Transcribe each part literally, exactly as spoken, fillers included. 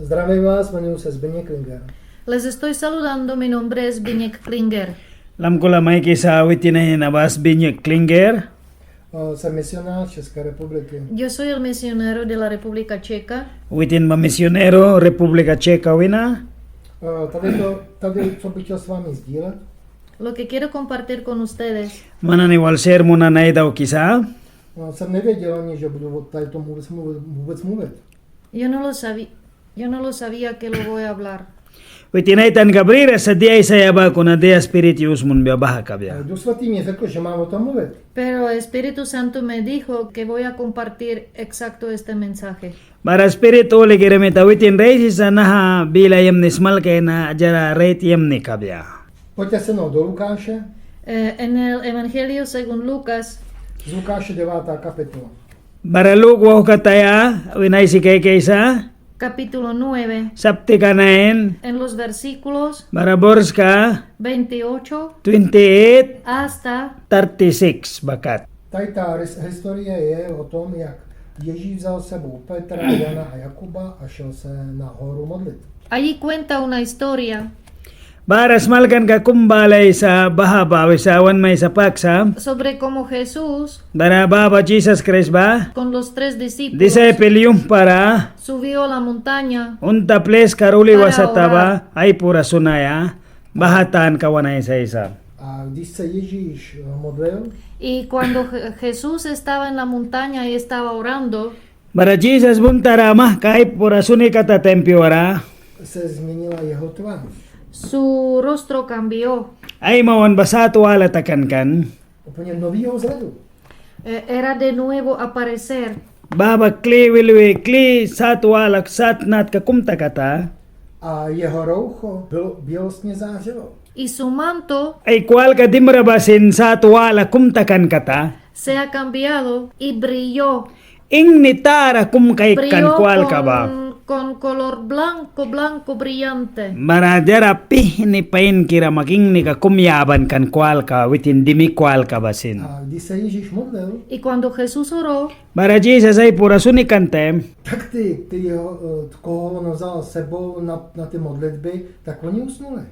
Zdravím vás, jmenuji se Zbyněk Klinger. Les estoy saludando, mi nombre es Zbyněk Klinger. Lamkula maikisa, witin nina ba Zbyněk Klinger. Eh, jsem misionář České republiky. Yo soy el misionero de la República Checa. Witin ba misionero República Checa wina. Eh, tady to, tady, co bych chtěl s vámi sdílet. Lo que quiero compartir con ustedes. Man nani wal share munaia daukisa. Eh, jsem nevěděl ani, že budu o tady tom vůbec mluvit, vůbec mluvit. Yo no lo sabí-, yo no lo sabía que lo voy a hablar. Witin ai tanka briras sa dia aisaia ba, kuna dia Spirit yus munbia baha kabia. Ale Duch Svatý mi řekl, že mám o tom mluvit. Pero Espíritu Santo me dijo que voy a compartir exacto este mensaje. Bara Spirit Hulikira mita witin ra aisisa naha bila yamni smalkaia na diara rait yamni kabia. Pojďte se mnou do Lukáše. Eh, en el Evangelio según Lucas. Z Lukáše devátá kapitola. Bara Luk wauhkataya wina aisi kaikaisa. Capítulo nueve. Saptika nine. En los versículos. Bara borska. Veintiocho. Twenty-eight. Hasta. Thirty-six ba kat. Tady ta his-, historie je o tom, jak Ježíš vzal s sebou Petra, Jana a Jakuba a šel se na horu modlit. Allí cuenta una historia. Bara smalkanka kum balaisa baha ba wisa wan maisa paksa. Sobre cómo Jesús. Bara baha ba Jisas Kraist ba. Con los tres discípulos. Disaipel yumhpa ra. Subió a la montaña. Unta pliska ra uli wasata ba. Para orar. Ai pura sunaia. Baha tanka wan aisaisa. A když se Ježíš, eh, modlil. Y cuando Je-, Jesús estaba en la montaña y estaba orando. Bara Jisas ba untara mahka ai pura suni kata taim piuara. Se změnila jeho tvář. Su rostro cambió. Ai mawan ba sat wala takan kan. Úplně novýho vzhledu. Eh, era de nuevo aparecer. Baha ba kli wilwi, kli sat wala, sat natka kum takata. A jeho roucho bělostně zářilo. Y su manto. Ai kwalka dimra ba sin sat wala kum takan kata. Se ha cambiado y brilló. Ingni tara kum kaikan kwalka ba. Brilló con, con color blanco, blanco brillante. Bara diara pihni painkira mak ingnika kum yaban kan kwalka, witin dimi kwalka ba sin. A když se Ježíš modlil. Y cuando Jesús oró. Bara Jisas ai pura suni kan taim. Tak ty, ty ho, eh, koho on vzal s sebou na, na ty modlitby, tak oni usnuli.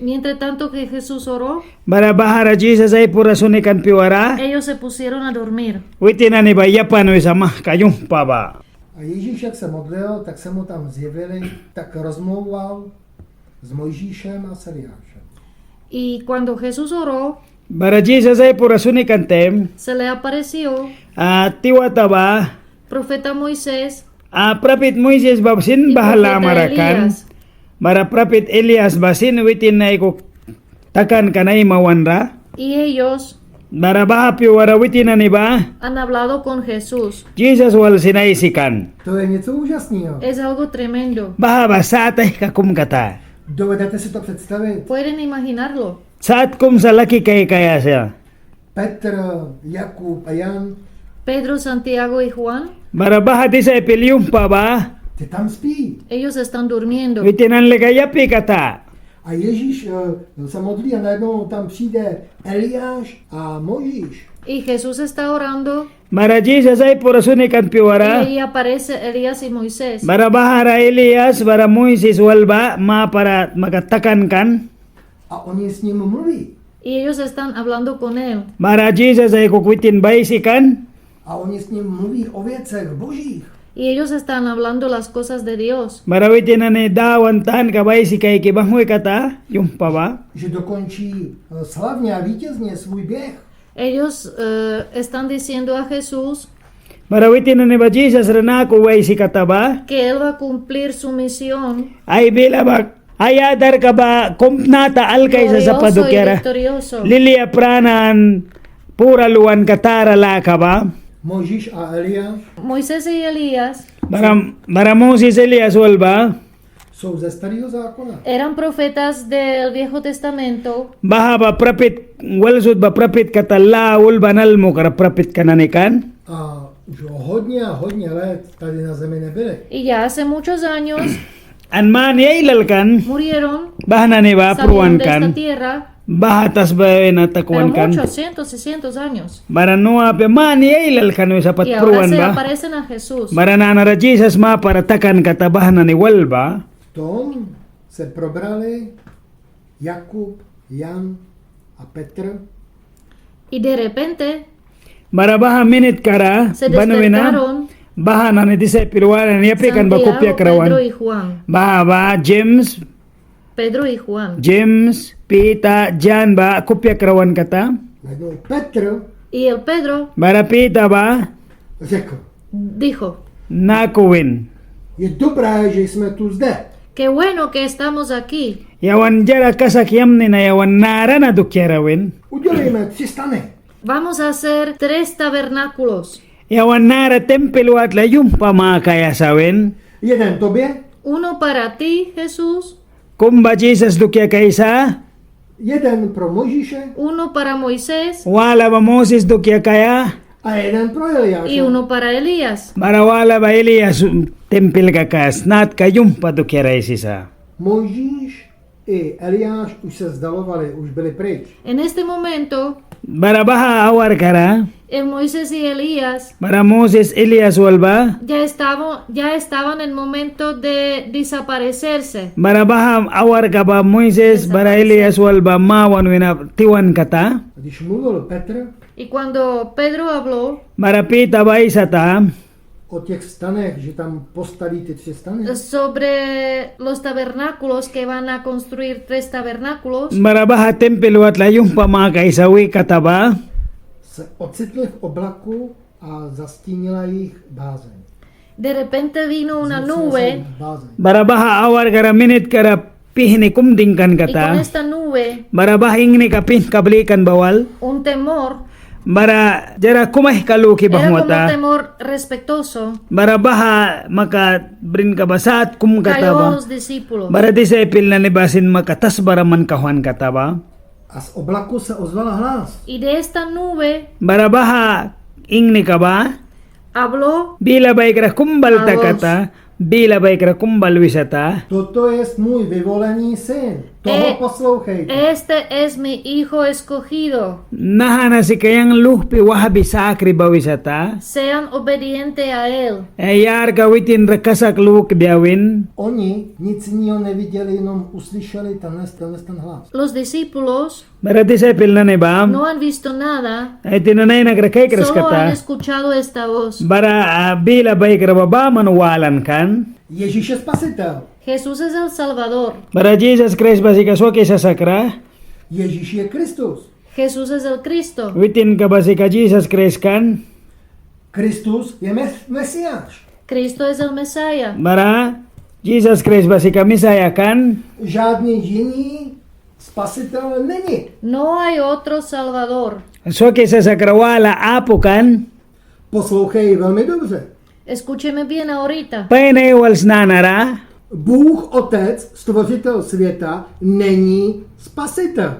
Mientras tanto que Jesús oró, bara bahara Jisas ai pura suni kan piuara. Ellos se pusieron a dormir. Witin nani ba yapan wisa mahka yumhpa ba. A Ježíš, jak se modlil, tak se mu tam zjevili, tak rozmlouval s Mojžíšem a s Eliášem. Y cuando Jesús oró, bara Jisas ai pura suni kan taim. Se le apareció. Ah, tiwata ba. Profeta Moisés. Ah, prapit Moisés ba sin baha lamara kan. Y profeta Elías. Bara prapit Elias ba sin witin aikuki takan kan ai mawanra. Y ellos. Bara baha piuara witin nani ba. Han hablado con Jesús. Jisas wal sin aisi kan. To je něco úžasnýho. Es algo tremendo. Baha ba sat aihka kum kata. Dovedete si to představit? ¿Pueden imaginarlo? Sat kum sa laki kaikaia sa. Petr, Jakub a Jan. Pedro, Santiago y Juan. Bara baha disaipel yumhpa ba. Ty tam spí. Ellos están durmiendo. Witin nani lika yapi kata. A Ježíš, eh, se modlí a najednou tam přijde Eliáš a Mojžíš. Y Jesús está orando. Bara Jisas ai pura suni kan piuara. Y ahí aparece Elías y Moisés. Bara bahara Elias bara Moisés wal ba mapara maka takan kan. A oni s ním mluví. Y ellos están hablando con él. Bara Jisas aikuki witin ba aisi kan. A oni s ním mluví o věcech božích. Y ellos están hablando las cosas de Dios. Bara witin nani Dawan tanka ba aisi kaiki banghwi kata yumhpa ba. Že dokončí, eh, slavně a vítězně svůj běh. Ellos, eh, están diciendo a Jesús. Bara witin nani ba Jisas ra naku aisi kata ba. Que él va a cumplir su misión. Ai bila ba, ai adarka ba kum tnata alkaisa sapa dukiara. Glorioso y victorioso. Lilia prana an pura luanka tara laka ba. Mojžíš a Eliáš. Moisés y Elías. Bara, bara Moses Elias wal ba. Jsou ze Starého zákona. Eran profetas del Viejo Testamento. Baha ba prapit, wal sut ba prapit kata la ulban almukra prapitka nani kan. A už hodně a hodně let tady na zemi nebyli. Y ya hace muchos años. An mani ailal kan. Murieron. Baha nani ba pruan kan. Salieron de esta tierra. Baha tasba wina takan kan. Pero muchos, cientos y cientos años. Bara nu apia mani ailal kan wisa pat pruan ba. Y ahora se aparecen a Jesús. Bara nanara Jisas mapara takan kata baha nani wal ba. Tom se probrali Jakub, Jan a Petr. Y de repente Bara baha minitkara ban wina, se despertaron, baha nani disaipel wala nani yapi kan ba, Santiago, kupia krawan. Pedro y Juan. Baha ba James, Pedro y Juan. James, Pita, Jan ba kupia krawan kata. Najednou Petr. Y el Pedro. Bara Pita ba. Řekl. Dijo. Naku win. Je dobré, že jsme tu zde. Qué bueno que estamos aquí. Yawan diara kasak yamni na yawan nara na dukiara win. Udělejme tři stany. Vamos a hacer tres tabernáculos. Yawan nara tempel watla yumhpa makaia sa win. Jeden tobě. Uno para ti, Jesús. Kum ba Jisas dukia kaisa. Jeden pro Mojžíše. Uno para Moisés. Wala ba Moses dukia kaia. A jeden pro Eliáše. Y uno para Elías. Bara wala ba Elias, um, tempelka kaia natka yumhpa dukiara aisisa. Mojžíš i Eliáš už se vzdalovali, už byli pryč. En este momento, bara baha awarkara, el Moisés y Elías, bara Moses, Elias wal ba, ya estaba, ya estaban en momento de desaparecerse. Bara baha awarka ba Moses, bara Elias wal ba mawan wina tiwan kata. Desaparecerse. Když mluvil Petr, y cuando Pedro habló, bara Pita ba aisata, o těch stanech, že tam postaví ty tři stany. Sobre los tabernáculos, que van a construir tres tabernáculos. Bara baha tempel watla yumhpa makaisa wi kata ba. Se ocitli v oblaku a zastínila jich bázeň. De repente vino una nube. Zasínila jich bázeň. Bara baha awarkara minitkara pihni kum dingkan kata. Y con esta nube, bara baha ingnika pihnika blikan ba wal, un temor, bara diara kum aihka luki banghwata. Era como temor respetuoso. Bara baha maka brinka ba sat kum kata ba. Cayó a los discípulos. Bara disaipel nani ba sin maka tasbara man kauhwan kata ba. A z oblaku se ozval hlas. Y de esta nube, bara baha ingnika ba, habló, bila baikra kum bal takata, a voz. Bila baikra kum bal wisata. Toto jest můj vyvolený syn, toho poslouchejte. Este es mi hijo escogido. Naha na sika yang luhpi wahbi sakri ba wisata. Sean obediente a él. E, yarka witin ra kasak lukbia win. Oni nic jiného neviděli, jenom uslyšeli tenhle, tenhle ten hlas. Los discípulos, bara disaipel nani ba, no han visto nada, ai, witin nani ai nakra kaikras kata. Solo han escuchado esta voz. Bara, a, bila baikra ba baman walan kan. Ježíš je Spasitel. Jesús es el Salvador. Bara Jisas Kraist ba sika swaki sasakra. Ježíš je Kristus. Jesús es el Cristo. Witinka ba sika Jisas Kraist kan. Kristus je Mes-, Mesiáš. Cristo es el Mesías. Bara Jisas Kraist ba sika Misaia kan. Žádný jiný Spasitel není. No hay otro Salvador. Swaki sasakra wala apu kan. Poslouchej velmi dobře. Escúcheme bien ahorita. Pain aiwals nanara. Bůh Otec, stvořitel světa, není Spasitel.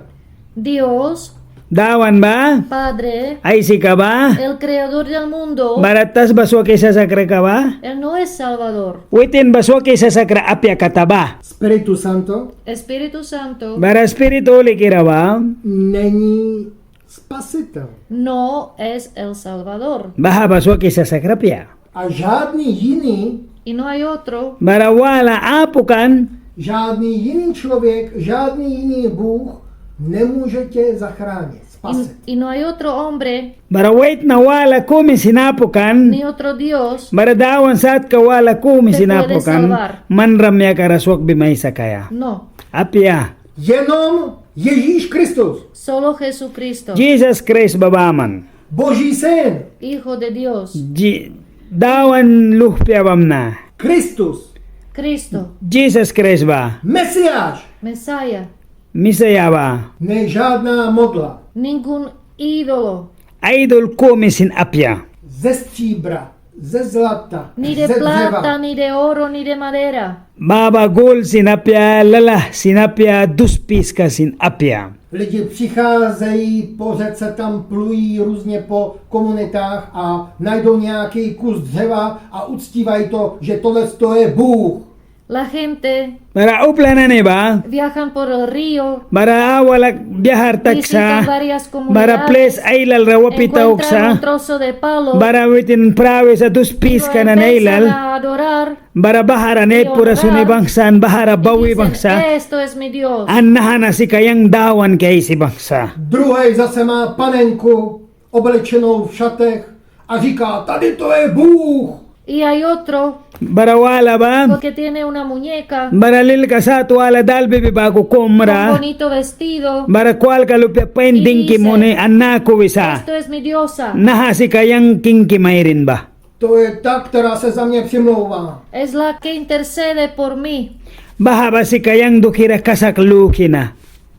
Dios, Dawan ba, Padre, Aisika ba, el creador del mundo, bara tasba swaki sasakraka ba, él no es Salvador. Witin ba swaki sasakra apia kata ba. Spiritu Santo, Espíritu Santo, bara Spirit Hulikira ba, není Spasitel. No es el Salvador. Baha ba swaki sasakra apia. A žádný jiný, y no hay otro, bara wala apu kan, žádný jiný člověk, žádný jiný Bůh nemůže tě zachránit, spasit. Y, y no hay otro hombre, bara waitna wala kumi sin apu kan, ni otro Dios, bara Dawan satka wala kumi sin apu kan, te puede salvar. Man rayakam ra swakbi mai sakaia. No. Apia. Jenom Ježíš Kristus. Solo Jesucristo. Jisas Kraist ba baman. Boží syn. Hijo de Dios. Ji-, Dawan luhpia bamna. Kristus. Cristo. Jisas Kraist ba. Mesiáš. Mesías. Misaia ba. Ne žádná modla. Ningún ídolo. Aidul kumi sin apia. Ze stříbra, ze zlata, ze dřeva. Ni de plata, ni de oro, ni de madera. Baha ba gul sin apia, lalah sin apia, dus piska sin apia. Lidi přicházejí po řece, tam plují různě po komunitách a najdou nějaký kus dřeva a uctívají to, že tohle to je Bůh. La gente Bara upla nani ba. Viajan por el río. Bara awalak biahar taksa. Visitan varias comunidades. Bara plis ailal ra wapi tauksa. Encuentran un trozo de palo. Bara witin prawisa dus piska nani ailal. Y lo empiezan a adorar. Bara bahara nit pura suni bangsa, an bahara bawi bangsa. Y honrar. Y dicen: "Esto es mi Dios". An naha na sika yang Dawanki aisi bangsa. Druhej zase má panenku oblečenou v šatech a říká: "Tady to je Bůh." Y hay otro. Bara wala ba. Porque tiene una muñeca. Bara lilka sat wala dal bibi baku kum ra. Con bonito vestido. Bara kwalka lupia pain dingki muni. Y dice: "Esto es mi diosa." An naku wisa: "Naha sika yang kingki mairin ba." To je ta, která se za mě přimlouvá. Es la que intercede por mí. Baha ba sika yang dukiara kasak luki na.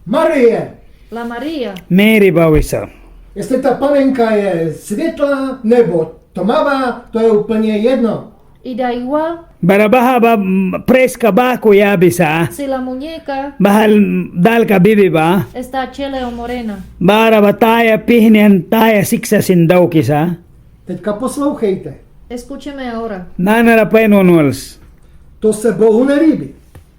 Marie. La María. Meri ba wisa: Jestli ta panenka je světlá nebo tmavá, to je úplně jedno. Y da igual. Bara baha ba, mm, priska baku yabisa. Si la muñeca. Baha, mm, dalka bibi ba. Está chele o morena. Bara ba taya pihni an taya siksa sin daukisa. Teďka poslouchejte. Escúcheme ahora. Nanara pain wan wals. To se Bohu nelíbí.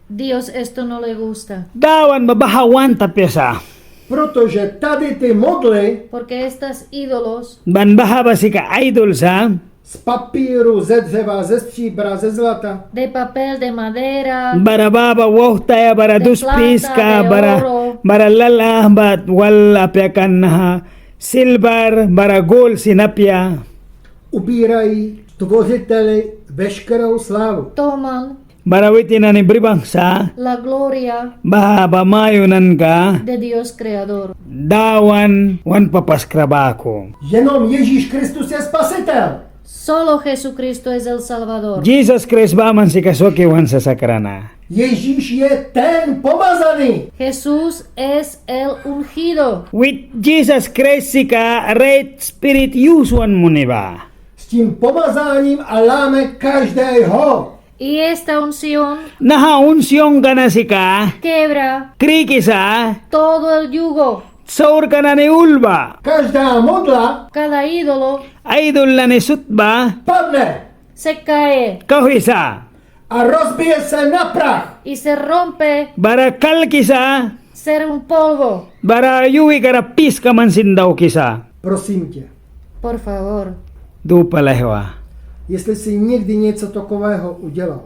Dios esto no le gusta. Dawan ba baha want apia sa. Protože tady ty modly. Porque estas ídolos. Ban baha ba sika aidul sa. Z papíru, ze dřeva, ze stříbra, ze zlata. De papel, de madera. Bara baha ba wauhtaya, bara dus piska, bara, de plata, de oro. Bara lalah ba wal apia kan naha. Silbar bara gol sin apia. Ubírají Stvořiteli veškerou slávu. Toman. Bara witin nani bri bangsa. La gloria. Baha ba mayunanka. De Dios creador. Dawan wan papaskra baku. Jenom Ježíš Kristus je Spasitel. Solo Jesucristo es el Salvador. Jisas Kraist baman sika swaki wan sasakra na. Ježíš je ten pomazaný. Jesús es el ungido. Wit Jisas Kraist sika Red Spirit yus wan muni ba. S tím pomazáním a láme každého. Y esta unción. Naha unciónka na sika. Quebra. Krikisa. Todo el yugo. Saurka nani ul ba. Každá modla. Cada ídolo. Aidul nani sut ba. Padne. Se cae. Kauhwisa. A rozbije se na prach. Y se rompe. Bara kalkisa. Ser un polvo. Bara yuhika ra piska man sin daukisa. Prosím tě. Por favor. Dupa laihwa. Jestli jsi někdy něco takového udělal.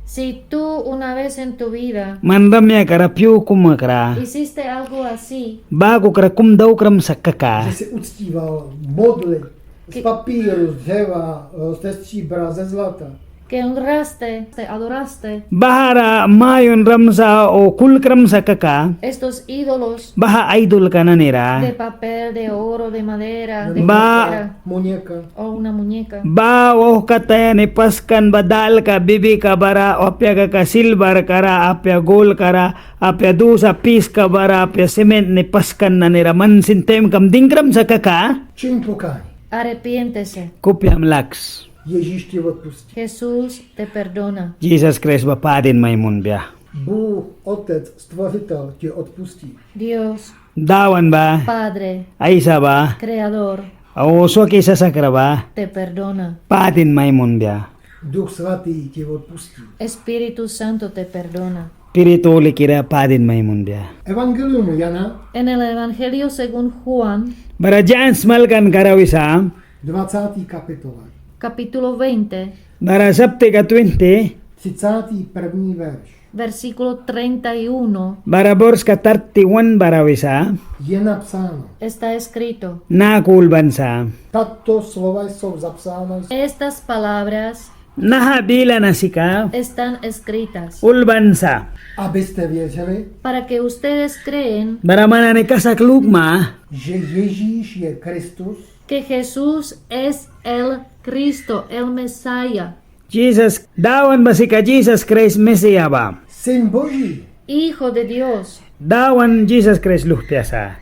Si tú una vez en tu vida. Man rayakam ra pyu kum kra. Hiciste algo así. Baku kra kum daukram sa kaka. Že jsi uctíval modly z papíru, z dřeva, eh, ze stříbra, ze zlata. Que honraste, te adoraste. Bahara mayunram sa o kulkram sa kaka. Estos ídolos. Baha aidulka nani ra. De papel, de oro, de madera, de cualquiera. Ba. Muñeca. O una muñeca. Ba wauhkataya ni paskan ba dalka bibika bara apia kaka silbarka ra, apia golka ra, apia dusa piska bara, apia siment ni paskan nani ra man sin taimkam dingkram sa kaka. Čiň pokání. Arrepiéntese. Kupiam laks. Ježíš ti odpustí. Jesús te perdona. Jisas Kraist ba padin mai munbia. Bůh Otec, Stvořitel, ti odpustí. Dios. Dawan ba. Padre. Aisa ba. Creador. Au swaki sasakra ba. Te perdona. Padin mai munbia. Duch Svatý ti odpustí. Espíritu Santo te perdona. Spirit Hulikira padin mai munbia. Evangelium Jana. En el Evangelio según Juan. Bara Jan smalkanka ra wisa. Dvacátý kapitola. Capítulo veinte. Bara saptika twinti. Třicátý první verš. Versículo treinta y uno. Bara borska tarti wan bara wisa. Je napsáno. Está escrito. Naku ulban sa. Tato slova jsou zapsána. Estas palabras. Naha bila na sika. Están escritas. Ulban sa. Abyste věřili. Para que ustedes creen. Bara man nani kasak lukma. Že Ježíš je Kristus. Que Jesús es el Cristo, el Mesías. Jisas, Dawan ba sika Jisas Kraist Mesia ba. Syn Boží. Hijo de Dios. Dawan Jisas Kraist luhpia sa.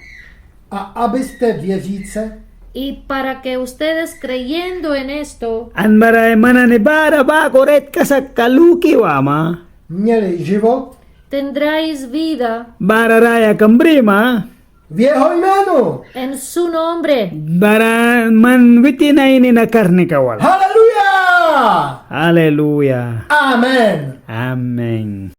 A abyste věříce. Y para que ustedes creyendo en esto. An bara man nani bara baku rait kasakka luki wama. Měli život. Tendráis vida. Bara rayakam brima. V jeho jménu. En su nombre. Bara man witin ai nina karnika wal. Haleluja! Aleluya. Amen. Amen.